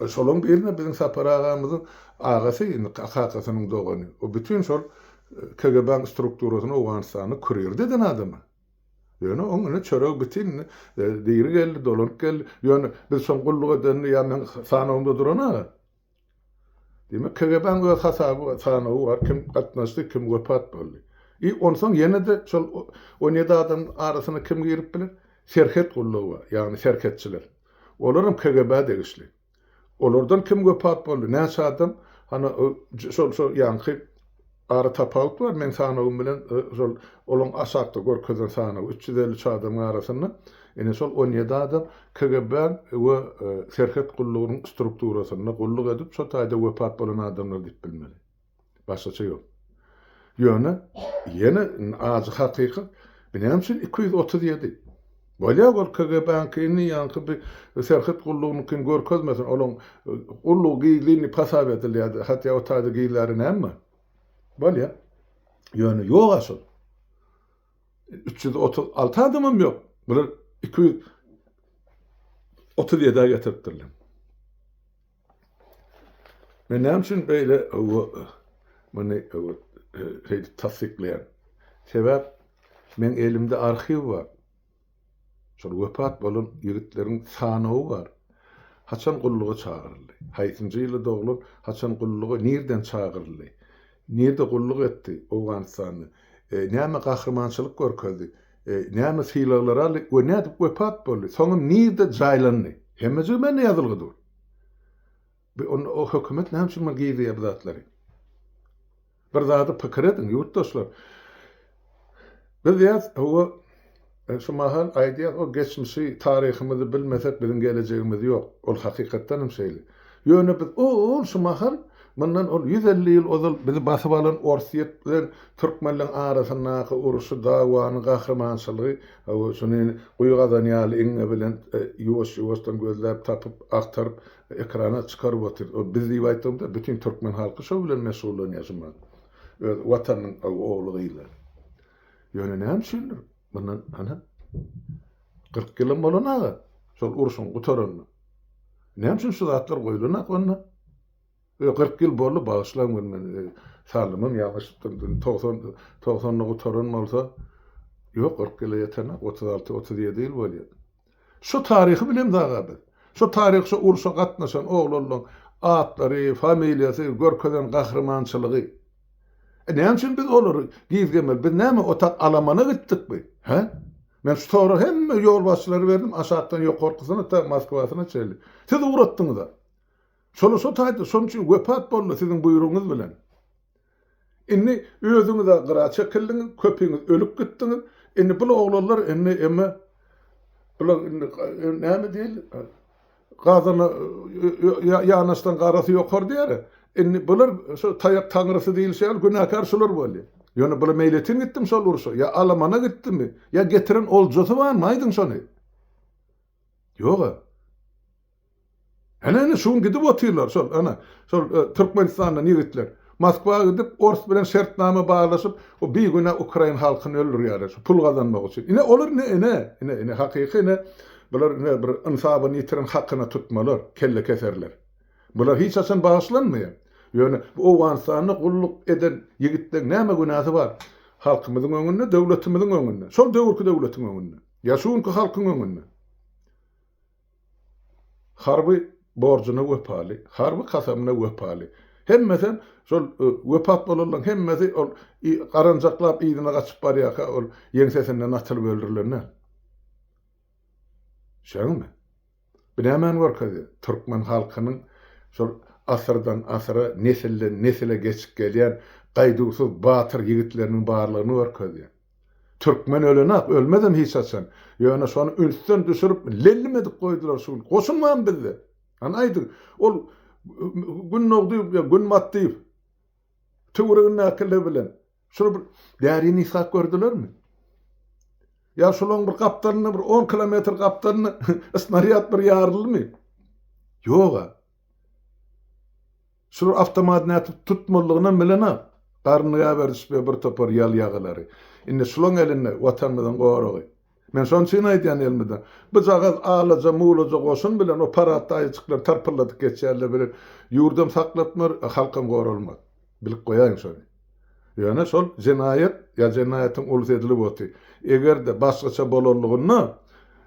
Şolaryň birine biziň Sapar agamyzyň agasy, indi kakasynyň dogany. O bütin şol KGB-niň strukturasyny Owganystanda kurirde eden adamy. Ýöne oň ine çöregi bitin indi diri geldi, dolanyp geldi. Ýöne biz şoň gulluk edenini ýa meň sanawymda duran aga. Diýmek KGB-niň öz hasaby bar, sanawy bar, kim gatnaşdy, kim wepat boldy. I onsoň ýene-de şol 17 adamyň arasyna kim girip biler? Serhet gullugy bar, ýagny serhetçiler. Olaram KGB-ä degişli. Olardan kim wepat boldy, näçe adam, hany şol şol ýaňky ara tapawut bar meň sanawym bilen şol olaň aşakda görkezen sanawy 353 adamyň arasynda ine şol 17 adam KGB-niň we serhet gullugynyň strukturasynda gulluk edip şo taýda wepat bolan adamlar diýip bilmeli. Başgaça ýok. Ýöne ýene ajy hakykat, bu näme üçin 237? Bolýar ol KGB-niňki indi ýaňky bir serhet gullugynyňkyny görkezmesin, olaň gullugy gizlin diýip hasap edilýärdi, hatda o taýda gizläri näme bar? Bolýar. Ýöne ýog-a şol. 336 adamam ýok. Bular 237-ä getiripdirler. Men näme üçin beýle muny şeýdip tassyklaýan? Sebäp meň elimde arhiw bar. Şol wepat bolan ýigitleriň sanawy bar. Haçan gulluga çagyryldy? Haýsynjy ýylda doglan, haçan gulluga, nirden çagyryldy? Nirde gulluk etdi? Owganystanda. Näme gahrymançylyk görkezdi? Näme sylaglar aldy we nädip wepat boldy? Soňam nirde jaýlandy? Hemmejigi mende ýazylgy dur. Bu onda o hökümet näme üçin muny gizleýär bu zatlary? Bir zady pikir ediň, ýurtdaşlar. Biz ýaz, hawa, şu mahal aýdýas, o geçmişi, taryhymyzy bilmesek biziň gelejegimiz ýok. Ol hakykatdan hem şeýle. Ýöne biz o-ol şu mahal, mundan ol 150 ýyl ozal bizi basyp alan Orsýet bilen türkmenleň arasyndaky urşy, dawany, gahrymançylygy, hawa, şuny guýy gazan ýaly iňňe bilen ýuwaş-ýuwaşdan gözläp tapyp, agtaryp, ekrana çykaryp otyr. O biz diýip aýtdygymda bütin türkmen halky şo bilen meşgullanýar şu mahal. Öz watanynyň ogly-gyzlary. Ýöne näme üçindir mundan ana 40 ýylam bolan aga şol urşuň gutaranyna. Näme üçin şu zatlar goýulanak onda? Ýa 40 ýyl boldy bagyşlaň men men sanymam ýalňyşypdyryn 90 90-da gutaran bolsa ýok 40 ýyla ýetenak 36 37 ýyl bolýar. Şu taryhy bilemz aga biz. Şu taryh şu urşa gatnaşan oglanlaň atlary, familiýasy, görkezen gahrymançylygy. E näme üçin biz olary gizlemeli? Biz näme otak alamana gitdikmi? Hä? Men şu soragy hemme ýolbaşçylara berdim, aşakdan ýokarkysyna ta Moskwasyna çenli. Siz ugratdyňyz-a. Şolar şo taýda şonuň üçin wepat boldy siziň buýrugyňyz bilen. Indi özüňiz-ä gyra çekildiňiz, köpüňiz ölüp gitdiňiz. Indi bul oglanlar indi emme bular indi näme diýeli? Gazana ýanaşdan garasy ýokar diýer. Indi bular şu taýak taňrysy diýilişi ýaly günäkär şular bolýar. Ýöne bular meýletin gitdimi şol urşa? Ýa alamana gitdimi? Ýa getiren oljasy barmy? Aýdyň şony. Ýog-a. Ene ene şu gün gidip otyrlar şol ana şol e, Türkmenistandan ýigitler. Moskwa gidip ors bilen şertnama baglaşyp o bigünä ukrain halkyny öldürýärler şu pul gazanmak üçin. Ine olar ine ine ine ine hakyky ine bular ine bir ynsabyny ýitiren hakyna tutmalar, kelle keserler. Bular hiç haçan bagyşlanmaýar. Ýöne bu Owganystanda gulluk eden ýigitleň näme günäsi bar? Halkymyzyň öňünde, döwletimiziň öňünde. Şol döwürki döwletiň öňünde. Ýa şu günki halkyň öňünde. Harby borjuna wepaly, harby kasamyna wepaly. Hemmesem şol wepat bolanlaryň hemmesi ol garanjaklap yzyna gaçyp barýarka ol ýeňsesinden atylyp öldürilenler. Şeňmi? Bu nämäni görkezýär? Türkmen halkynyň şol asyrdan asyra, nesilden nesile geçip gelýän gaýduwsyz batyr ýigitleriniň barlygyny görkezýär. Türkmen ölenak, ölmezem hiç haçan. Ýöne şony ünsden düşürip, lellim edip goýdular şu gün. Goşun barmy bizde? Hany aýdyň. Ol Gündogdyýew ýa Günbatdyýew töweregindäkiler bilen şuny bir därini ysgap gördülermi? Ýa şolaryň bir gapdalynda bir on kilometr gapdalynda snarýad bir ýaryldymy? Ýog-a. Şular awtomat nätip tutmalydygynam bilenok. Garnyny gäberdişip bir topar ýal-ýagylary. Indi şulaň elinde Watanymyzyň goragy. Men şonuň üçin aýdýan elmydam. Bujagaz alaja mulaja goşun bilen o paradda aýyjyklary tarpyldadyp geçýärler bilen ýurdam saklatmar, halkam goralmaz. Bilip goýaýyň şony. Ýöne şol jenaýat ýa jenaýatyň ulusy edilip otyr. Eger-de başgaça bolanlygynda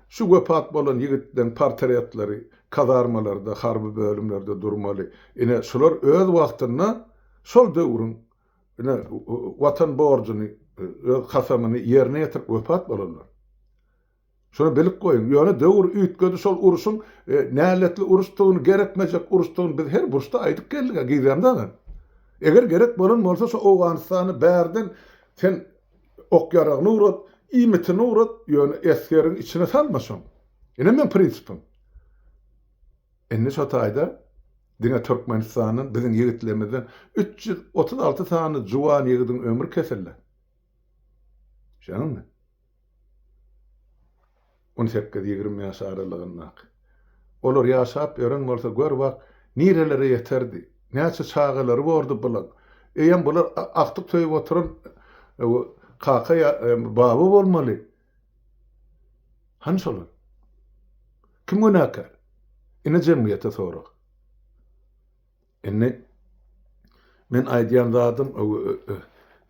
şu wepat bolan ýigitleň portretleri kazarmalarda, harby bölümlerde durmaly. Ine, şular öz wagtynda şol döwrüň ine Watan borjuny. öz kasamyny ýerine ýetirip wepat bolanlar. Şuny bilip goýuň. Ýöne döwür üýtgedi şol urşuň näletli uruşdygyny, gerekmejek uruşdygyny biz her burçda aýdyp geldik-ä gizlemzagam. Eger gerek bolan bolsa şo Owganystany bärden sen ok-ýaragyny ugrat, iýmitini ugrat, ýöne esgeriňi içine salma şoň. Ine meň prinsipim. Indi şo taýda diňe Türkmenistandan biziň ýigitlerimizden 336 sany juwan ýigidiň ömri kesildi. Düşýäňizmi? On sekiz-ýigrimi ýaş aralygyndaky. Olar ýaşap ýören bolsa gör bak, nirelere ýeterdi. Näçe çagalary bordy bulaň. Eýýäm bular agtyk söýüp oturan kaka ýa baba bolmaly. Hany şolar? Kim günäkär? Ine jemgyýete sorag. Indi men aýdýan zadym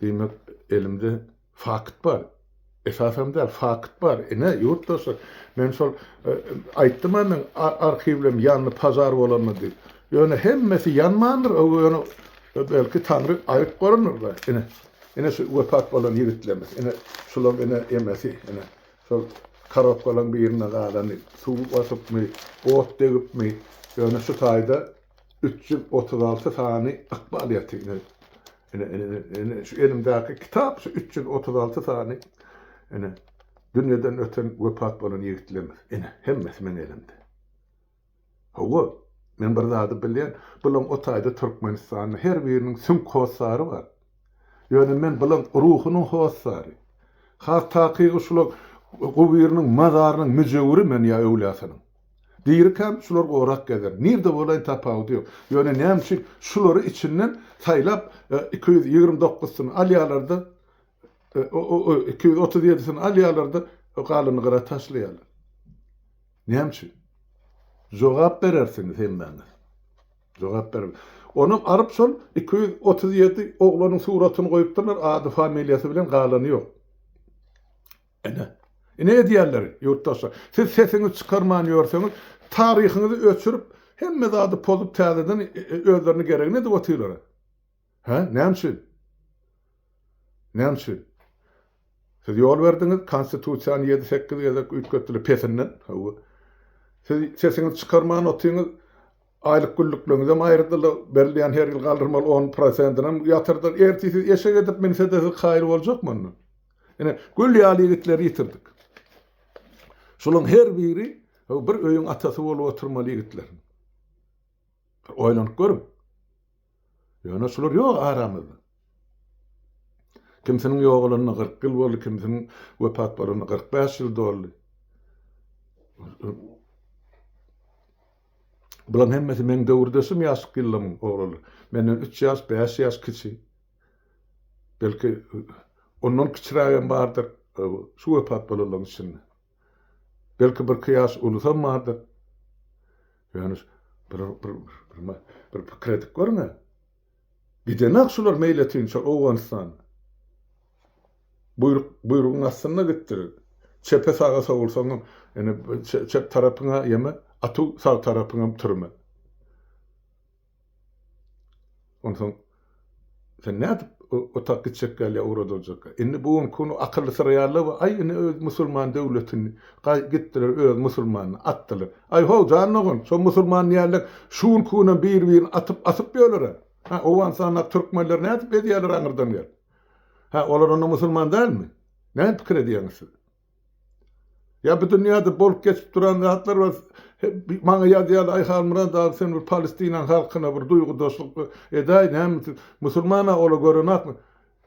diýmek elimde fakt bar. Esasam däl, fakt bar. Ine, ýurtdaşlar, men şol aýtdym-a men arhiwlem ýandy, pažar bolanda diýip. Ýöne hemmesi ýanmandyr, ýöne belki Taňry aýyp gorandyr-da. Ine, ine şu wepat bolan ýigitlerimiz, ine şularyň ine emesi, ine şol korobkalaryň birinde galany suw basypmy, ot degipmi, ýöne şu taýda 336 sany ykbal ýatyr. Ine, ine, ine, ine, şu elimdäki kitap şu 336 sany ine dünýeden öten wepat bolan ýigitlerimiz. Ine, hemmesi meň elimde. Hawa, men bir zady bilýän, bulaň o taýda Türkmenistanda her biriniň süňk hossary bar. Ýöne men bulaň ruhunyň hossary. Has takygy şulaň gubyrynyň, mazarynyň müjewüri men ýa öwlýasynyň. Dirikäm şular gorap gezer. Nirde bolaýyn tapawudy ýok. Ýöne näme üçin şulary içinden saýlap 229-syny alýarlar-da, 237-sini alýarlar-da, galanyny gyra taşlaýarlar. Näme üçin? Jogap berersiňiz hemmäňiz. Jogap berer. Onam alyp şol 237 oglanyň suratyny goýupdyrlar, ady familiýasy bilen galany ýok. Ine. Ine edýänleri, ýurtdaşlar. Siz sesiňizi çykarman ýörseňiz, taryhyňyzy öçürip, hemme zady pozup täzeden özlerine geregini edip otyrlar. Hä? Näme üçin? Näme üçin? Siz ýol berdiňiz, konstitusiýany ýedi-sekiz gezek üýtgetdiler pesinden. Hawa. Siz sesiňizi çykarman otyňyz, aýlyk günlükleriňizem aýyrdylar, berilýän her ýyl galdyrmaly on prosentinem ýatyrdylar. Ertir siz eşek edip minse-de siz kaýyl boljakmy onda? Ine, gül ýaly ýigitleri ýitirdik. Şolaryň her biri bir öýüň atasy bolup oturmaly ýigitler. Bir oýlanyp görüň. Ýöne şular ýok aramyzda. Kimsiniň ýogalanyna 40 ýyl boldy, kimsiniň wepat bolanyna 45 ýyl doldy. Bularyň hemmesi meň döwürdeşim ýaşlyk ýyllarymyň oglanlary. Menden 3 ýaş, 5 ýaş kiçi. Belki ondan kiçirägem bardyr şu wepat bolanlaryň içinde. Belki birki ýaş ulusam bardyr. Ýöne bir bir bir bir pikir edip görüň-ä. Gidenak şular meýletin şol Owganystana. Buýruk buýrugyň astynda gitdiler. Çepe saga sowulsaňam, ine çep tarapyňa ýeme, atuw sag tarapyňam türme. Onsoň sen nädip o tak gitjek gelýär ugradyljak. Indi bu günki gün akyllysyraýarlar we aý indi öz musulman döwletini gaý gitdiler öz musulmanyny atdylar. Aý how jan dogan şo musulman diýýärler şu günki günem bir birini atyp asyp ýörler. Ha Owganystandaky türkmenleri nädip ezýärler aňyrdan gelip. Ha olar onda musulman dälmi? Näme pikir edýäňiz siz? Ýa bu dünýäde bolup geçip duran zatlar bar. Maňa ýazýarlar, Aý Halmyrat aga sen bir Palestinanyň halkyna bir duýgudaşlyk edäý, näme siz musulman-a ola görenakmy?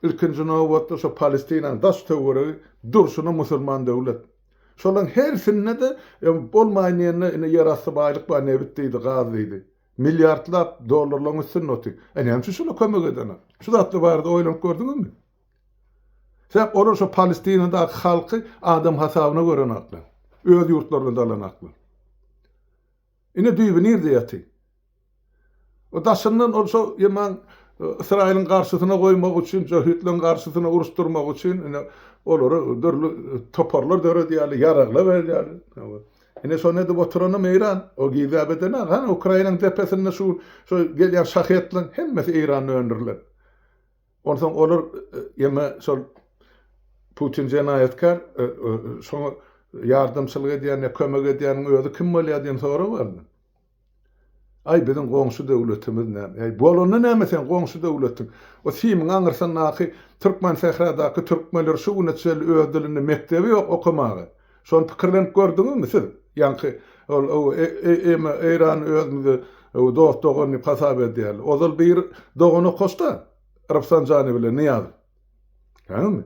Ilkinji nobatda şo Palestinanyň daş töweregi durşuna musulman döwlet. Şolaň hersinde-de bolmaýyn diýende ine ýerasty baýlyk bar, nebit diýdi, gaz diýdi. Milliardlap dollarlaryň üstünde otyr. E näme üçin şola kömek edenok? Şu zatlar barada oýlanyp gördüňizmi? Sebäp olar şo Palestinadaky halky adam hasabyna görenoklar. Öz ýurtlaryna dalanaklar. Ine düýbi nirde ýaty? O daşyndan ol şo ýeman Ysraýylyň garşysyna goýmak üçin, jöhitleriň garşysyna uruşdyrmak üçin ine olary dürli toparlar döredýärler, ýaraglar berýärler. Ine şony edip oturanam Eýran. O gizläp edenok. Hany Ukrainanyň depesinde şu şu gelýän şahetleň hemmesi Eýranda öndürilen. Onsoň olar ýeme şol. Putin jenaýatkär, şoňa ýardamçylyk edýän ýa kömek edýäniň özi kim bolýar diýen sorag bardy. Aý biziň goňşy döwletimiz näme? Äý bolanda näme seň goňşy döwletiň? O simiň aňyrsyndaky Türkmensähradaky türkmenler şu güne çenli öz dilinde mekdebi ýok okamaga. Şony pikirlenip gördüňizmi siz? Ýaňky ol eme Eýrany özümize dost dogan diýip hasap edýärler. Ozal bir dogan okaşda Rafsanjani bilen Nyýazow. Häňmi?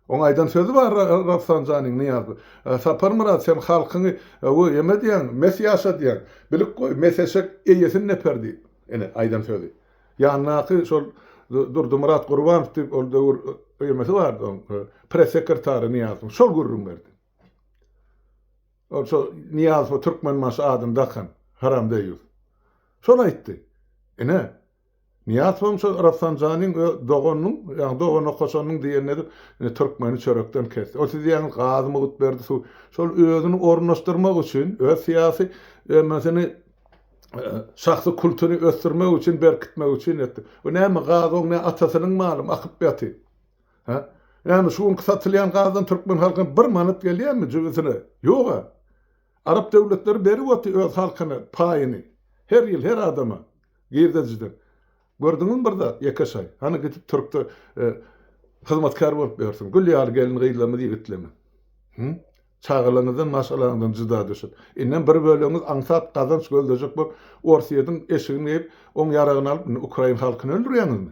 Oň aýdan sözi bar Rafsanjanyň Nyýazow. Saparmyrat sen halkyňy we eme diýýäň, mes ýaşadýaň. Bilip goý, mes eşek eýesini deper diýip. Ine, aýdan sözi. Ýanyndaky şol Durdymyrat Gurbanow diýip ol döwür emesi bardy oň, press sekretary Nyýazowyň. Şol gürrüň berdi. Ol şo Nyýazowa Türkmenbaşy adyny dakan haram deýýus. Şol aýtdy. Ine, Nyýazowam şol Rafsanjanyň öz doganynyň, ýagny dogan okaşanynyň diýenini edip, ine türkmeni çörekden kesdi. Ol siz diýýäňiz gazy mugt berdi, suw. Şol özüni ornaşdyrmak üçin, öz syýasy emesini, şahsy kultuny ösdürmek üçin, berkitmek üçin etdi. O näme gaz oň ne atasynyň malymy akyp ýatyr. Hä? Näme şu günki satylýan gazdan türkmen halkyna bir manat gelýärmi jübüsine? Ýog-a. Arap döwletleri berip otyr öz halkyna paýyny. Her ýyl her adama. Girdejiden. Gördüňizmi bir zat, ýeke şaý. Hany gidip türkde hyzmatkär bolup ýörsüň. Gül ýaly gelin gyzlarymyz ýigitlerimiz. Hü? Çagalaryňyzdan, maşgalaňyzdan jyda düşüp. Indem bir bölegiňiz aňsat gazanç gözlejek bolup, Orsýetiň eşigini geýip, oň ýaragyny alyp, indi ukrain halkyny öldürýäňizmi?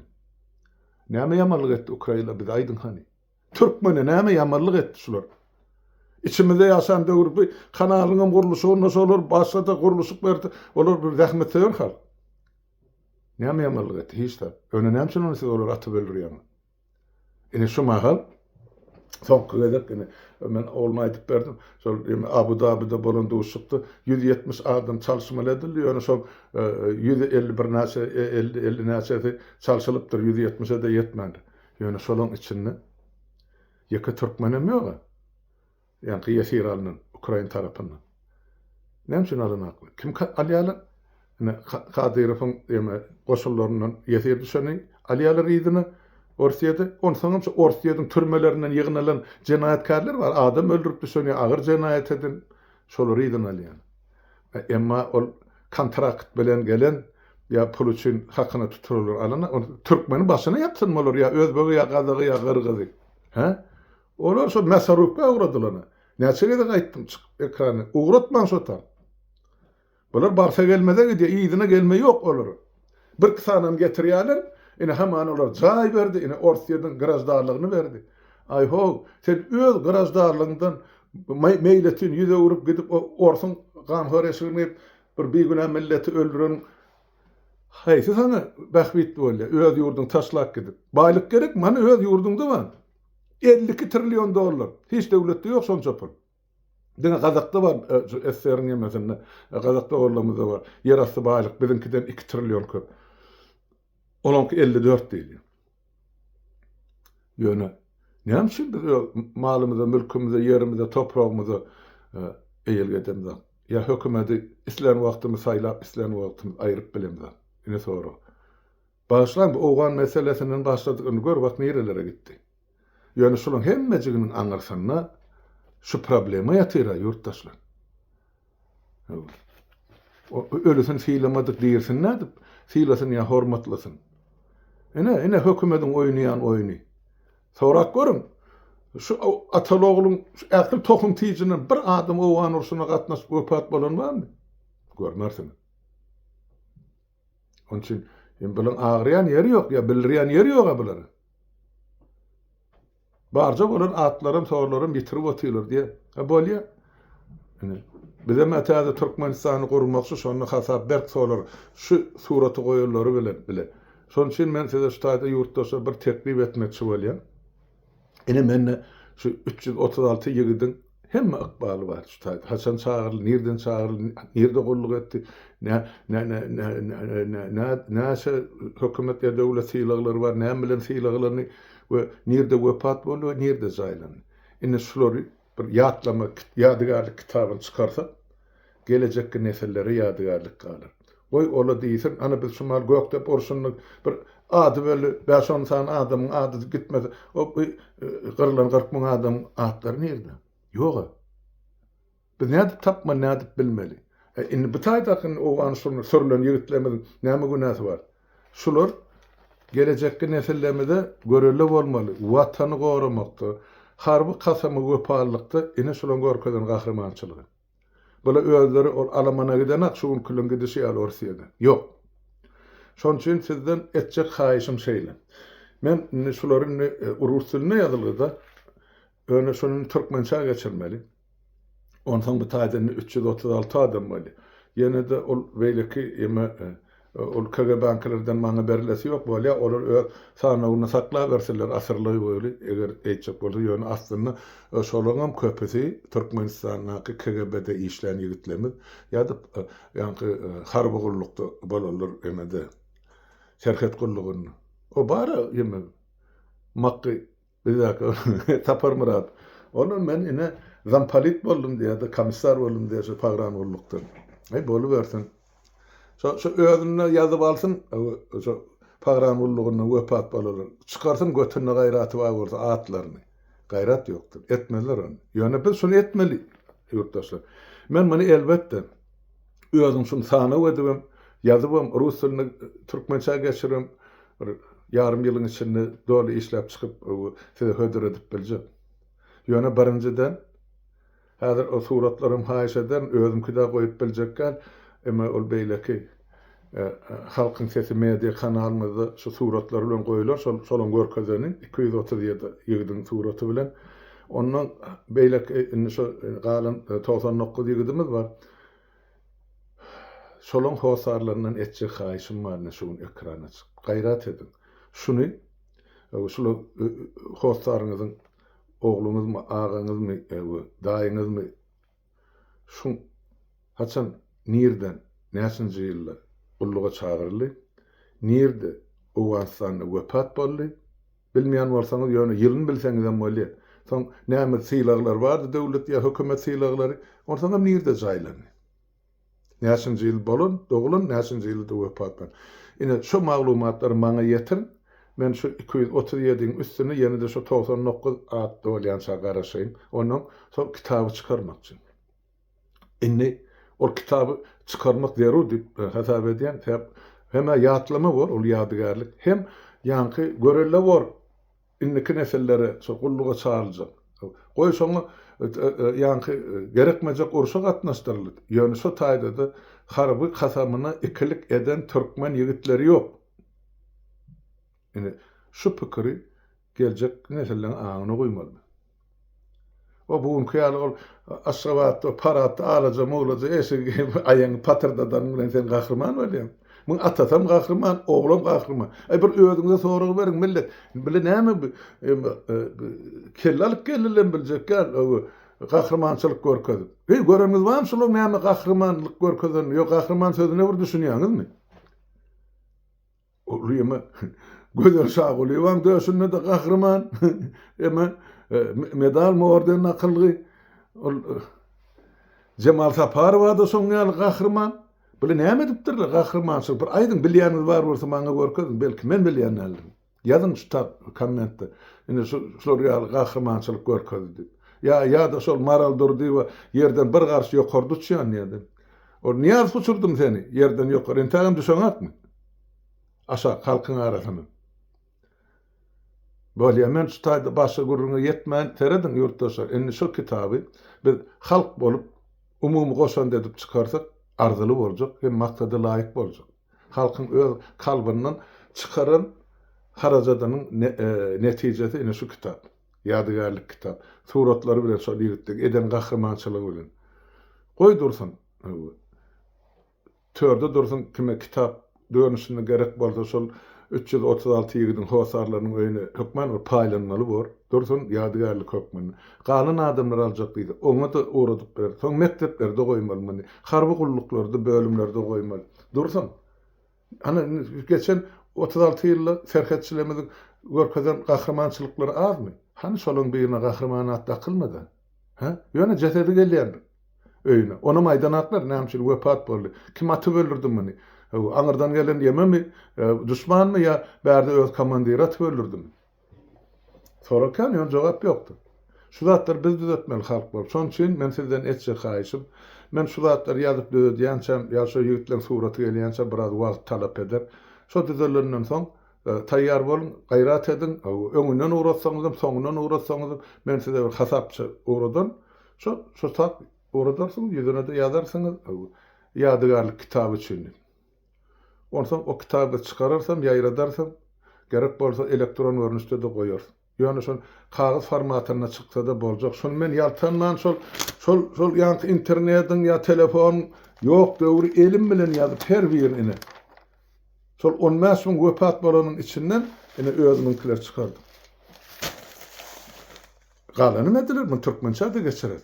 Näme ýamanlyk etdi ukrainler bize aýdyň hany? Türkmene näme ýamanlyk etdi şular? İçimizde ýaşan döwür bu kanalyňam gurluşygynda şolar başga-da gurluşyk berdi. Olar bir zähmetsöýer halk. Näme ýamanlyk etdi? Hiç zat. Ýöne näme üçin ony siz olary atyp öldürýäňiz? Ine şu mahal soňky gezek ine men ogluma aýdyp berdim. Şol Abu Dabide bolan duşuşykda 170 adam çalyşmaly edildi. Ýöne şol 150 birnäçe 50 50 näçesi çalşylypdyr. 170-e-de ýetmändir. Ýöne şolaň içinde ýeke türkmenem ýog-a. Ýaňky ýesir alnan ukrain tarapyndan. Näme üçin alanaklar? Kim alýarlar? Ine, Kadyrowyň eme goşunlaryndan ýesir düşeni alýarlar yzyna Orsýede. Onsoňam şu Orsýediň türmelerinden ýygnalan jenaýatkärler bar, adam öldürip düşen ýa agyr jenaýat eden, şolary yzyna alýarlar. Emma ol kontrakt bilen gelen ýa pul üçin hakyna tutulanlar alana, ol türkmeni başyna ýapsyn bolar ýa özbegi ýa gazagy ýa gyrgyzy. Hä? Olar şo mäsarupka ugradylana. Näçe gezek aýtdym çykyp ekrana, ugratmaň şo tap. Bular barsa gelmeze gidýär, yzyna gelme ýok olara. Birki sanam getirýärler, ine hamana olar jaý berdi, ine Orsýetiň graždanlygyny berdi. Aý how, sen öz graždanlygyňdan meýletin ýüz öwrüp gidip o orsuň ganhor eşigini geýip bir bigünä milleti öldüreniň haýsy saňa bähbitli bolýar, öz ýurduňy taşlap gidip. Baýlyk gerekmi? Hany öz ýurduňda bar. 52 trillion dollar. Hiç döwletde ýok şonça pul. Diňe Gazakda bar, şu SSR-iň ýemesinde, Gazak doganlarymyzda bar. Ýerasty baýlyk biziňkiden 2 trillion köp. Olaňky 54 diýilýär. Ýöne näme üçin biz öz malymyza, mülkümize, ýerimize, topragymyza eýelik edemzok? Ýa hökümeti islän wagtymyz saýlap, islän wagtymyz aýryp bilemzok? Ine sorag. Bagyşlaň bu owgan meselesinden başladyk indi gör bak nirelere gitdi. Ýöne şulaň hemmejiginiň aňyrsynda şu problema ýatyra ýurtdaşlar. Ölüsini sylamadyk dirisini nädip sylasyn ýa hormatlasyn. Ine, ine hökümediň oýnaýan oýny. Sorap görüň. Şu ataly ogluň şu ähli tohum tijinden bir adam owgan urşuna gatnaşyp wepat bolan barmy? Görmersiňiz. Onuň üçin bularyň agyrýan ýeri ýok ýa bildirýän ýeri ýok-a bularyň. Barja bolan atlaram, torlaram ýitirip otyrlar diýýär. Ha bolýar. Ine, bizem täze Türkmenistany gurmakçy, şonda hasap berk solar şu suraty goýanlary bilen bile. Şonuň üçin men size şu taýda ýurtdaşlar bir teklip etmekçi bolýan. Ine mende şu 336 ýigidiň hemme ykbaly bar şu taýda. Haçan çagyryldy, nirden çagyryldy, nirde gulluk etdi, nä nä nä nä nä nä nä näçe hökümet ýa döwlet sylaglary bar, näme bilen sylaglandy we nirde wepat boldy we nirde jaýlandy. Indi şulary bir ýatlama ýadygärlik kitabyny çykarsak, gelejekki nesillere ýadygärlik galar. Goý, ola diýsin, ana biz şu mahal Gökdepe urşunda bir. Ady belli bäş-on sany adamyň ady gitmese, o gyrylan 40 müň adamyň atlary nirde? Ýog-a. Biz nädip tapmaly, nädip bilmeli? E, indi bu taýdaky indi owgan sürülen ýigitlerimiziň näme günäsi bar? Şular gelejekki nesillerimize görelde bolmaly, Watany goramakda, harby kasama wepalylykda ine şularyň görkezen gahrymançylygy. Bular özleri ol alamana gidenak şu günküleň gidişi ýaly Orsýede. Ýok. Şonuň üçin sizden etjek haýyşym şeýle. Men indi şulary indi rus dilinde ýazylgyda Ýöne şony indi türkmençä geçirmeli. Onsoň bu taýda indi 336 adam bolýar. Ýene-de ol beýleki eme ol KGB-nikilerden maňa berilesi ýok bolýar. Olar öz sanawynda saklabersinler asyrlaý boýly eger eýtjek bolsa. Ýöne aslynda şolaryňam köpüsi Türkmenistandaky KGB-de işlän ýigitlerimiz ýa-da ýaňky harby gullukda bolanlar emede serhet gullugynda. O bar-a eme Makgy Bizdäki Saparmyrat. Olam men ine zampolit boldum diýýär-de, komissar boldum diýýär şu pogran gullukdan. Aý bolubersin. Şo şo özünde ýazyp alsyn, şo pogran gullugyndan wepat bolanlar. Çykarsyn götünde gaýraty bar bolsa atlaryny. Gaýrat ýokdur. Etmezler ony. Ýöne biz şuny etmeli ýurtdaşlar. Men muny elbetde özüm şuny sanaw edibem, ýazybam, rus dilini türkmençä geçiribem Bir ýarym ýylyň içinde doly işläp çykyp size hödür edip biljek. Ýöne birinjiden häzir o suratlaram haýyş ederin özümkidä goýup biljek däl, emma ol beýleki Halkyň sesi media kanalymyzda şu suratlar bilen goýular şol şolaň görkezeni 237 ýigidiň suraty bilen. Ondan beýleki indi şu galan 99 ýigidimiz bar. Şolaň hossarlaryndan etjek haýyşym bar ine şu gün ekrana çykyp. Gaýrat ediň. Şuny şula hossaryňyzyň ogluňyzmy, agaňyzmy, daýyňyzmy şuň haçan nirden näçinji ýylda gulluga çagyryldy, nirde Owganystanda wepat boldy, Bilmeýän bolsaňyz ýöne ýylyny bilseňizem bolýa. Soň näme sylaglar bardy döwlet ýa hökümet sylaglary. Onsoňam nirde jaýlandy. Näçinji ýyl bolan, doglan, näçinji ýylda wepat bolan. Ine şu maglumatlary maňa ýetiriň. Men şu 237-iň üstüne ýene-de şu 99 at dolýança garaşaýyn. Ondan soň kitaby çykarmakçy. Indi ol kitaby çykarmak zerur diýip hasap edýän. Sebäp hem-ä ýatlama bor, ol ýadygärlik, hem ýaňky görelde bor indiki nesillere şo gulluga çagyryljak. Goý şoňa ýaňky gerekmejek urşa gatnaşdyryldy. Ýöne şo taýda-da harby kasamyna ikilik eden türkmen ýigitleri ýok. Indi şu pikiri geljek nesilleň aňyna guýmaly. O bu günki ýaly ol Aşgabatda paradda alaja muglaja eşigi geýip aýagyňy patyrdadanyň bilen sen gahryman bolýaň. Muň atasam gahryman, oglam gahryman. Aý bir özüňize sorag beriň millet. Bile näme bu kelle alyp geldilermi biljek däl gahrymançylyk görkezip. Heý göreniňiz barmy şularyň näme gahrymanlyk görkezenini? Ýok gahryman sözüne bir düşünýäňizmi? Ol ýeme Gözel Şagulyýewaň döşünde-de gahryman eme medal orden dakylgy. Ol Jemal Saparowa-da şoň ýaly gahryman. Bular näme edipdirler gahrymançylyk? Bir aýdyň, bilýäniňiz bar bolsa maňa görkeziň, belki men bilýän däldirin. Ýazyň şu tap kommentde. Ine şu şular ýaly gahrymançylyk görkezdi diýip. Ýa ýa-da şol Maral Durdyýewa ýerden bir garş ýokarda uçýan diýdi. Ol Nyýazow uçurdym seni ýerden ýokary entägem düşeňakmy? Aşak halkyň arasyna. Bolýa men şu taýda başga gürrüňe ýetmän serediň ýurtdaşlar indi şu kitaby biz halk bolup umumy goşant edip çykarsak arzyly boljak hem maksada laýyk boljak. Halkyň öz kalbyndan çykaran harajadynyň netijesi ine şu kitap. Ýadygärlik kitap. Suratlary bilen şol ýigitleň eden gahrymançylygy bilen. Goý dursun. Törde dursun kime kitap görnüşinde gerek bolsa şol 336 ýigidiň hossarlarynyň öýüne hökman bir paýlanmaly bor. Dursun ýadygärlik hökmünde. Galan adamlar aljak diýse oňa-da ugradyp berer. Soň mekdeplerde goýmaly muny. Harby gulluklarda bölümlerde goýmaly. Dursun. Ana indi geçen 36 ýylda serhetçilerimiziň görkezen gahrymançylyklary azmy? Hany şolaryň birine gahryman at dakylmady? Hä? Ýöne jesedi gelýändir öýüne. Onam aýdanaklar näme üçin wepat boldy. Kim atyp öldürdi muny? Aňyrdan gelen ýememi, duşmanmy ýa bärde öz komandiri atyp öldürdimi? Sorag kän, ýöne jogap ýokdy. Şu zatlary biz düzetmeli halk bolup. Şonuň üçin men sizden etjek haýyşym, men şu zatlary ýazyp düzedýänçäm ýa şo ýigitleň suraty gelýänçä biraz wagt talap eder. Şo düzelenden soň taýýar boluň, gaýrat ediň, öňünden ugratsaňyzam, soňundan ugratsaňyzam men size bir hasapça ugradaryn. Şo şo tap ugradarsyňyz, ýüzüne-de ýazarsyňyz, ýadygärlik kitaby üçin diýip. Onsoň o kitaby biz çykararysam, ýaýradarysam, gerek bolsa elektron görnüşde-de goýarys. Ýöne şol kagyz formatynda çyksa-da boljak. Şony men ýaltanman şol şol şol ýaňky internetiň ýa telefonyň ýok döwri elim bilen ýazyp her birini ine. Şol 15 müň wepat bolanyň içinden ine özümiňkileri çykardym. Galany ediler, muny türkmençä-de geçireris.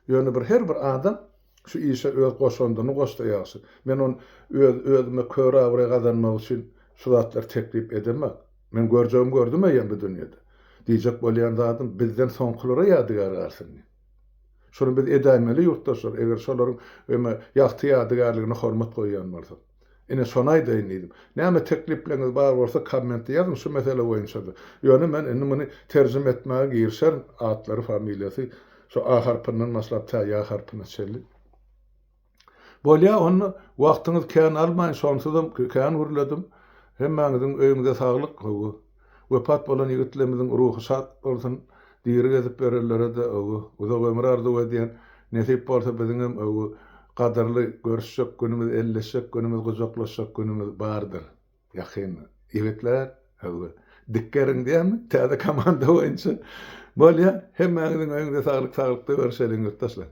Ýöne bir her bir adam şu işe öz goşandyny goşsa ýagşy. Men ony öz özüme kör abraý gazanmak üçin şu zatlary teklip edemok. Men görjegimi gördüm eýýäm bu dünýede. Diýjek bolýan zadym bizden soňkulara ýadygär galsyn diýip. Şuny biz edäýmeli ýurtdaşlar eger şolaryň eme ýagty ýadygärligine hormat goýýan bolsak. Ine şony aýdaýyn diýdim. Näme teklipleňiz bar bolsa kommentde ýazyň şu mesele boýunça-da. Ýöne men indi muny terjime etmäge girişerin atlary familiýasy Şu A harpyndan başlap tä Ýa harpyna çenli. Bolýa onda wagtyňyzy kän almaýyn şonsuzam kän gürledim. Hemmäňiziň öýüňize saglyk hawa. Wepat bolan ýigitlerimiziň ruhy şat bolsun. Diri gezip ýörenlere-de hawa uzak ömür arzuw edýän. Nesip bolsa biziňem hawa gadyrly görüşjek günümiz, elleşjek günümiz, gujaklaşjak günümiz bardyr. Ýakyn ýigitler, hawa, dikgeriň diýýärmi, täze komanda boýunça. Bolýa, hemmäňiziň öýüňize saglyk, saglykda görüşeliň ýurtdaşlar.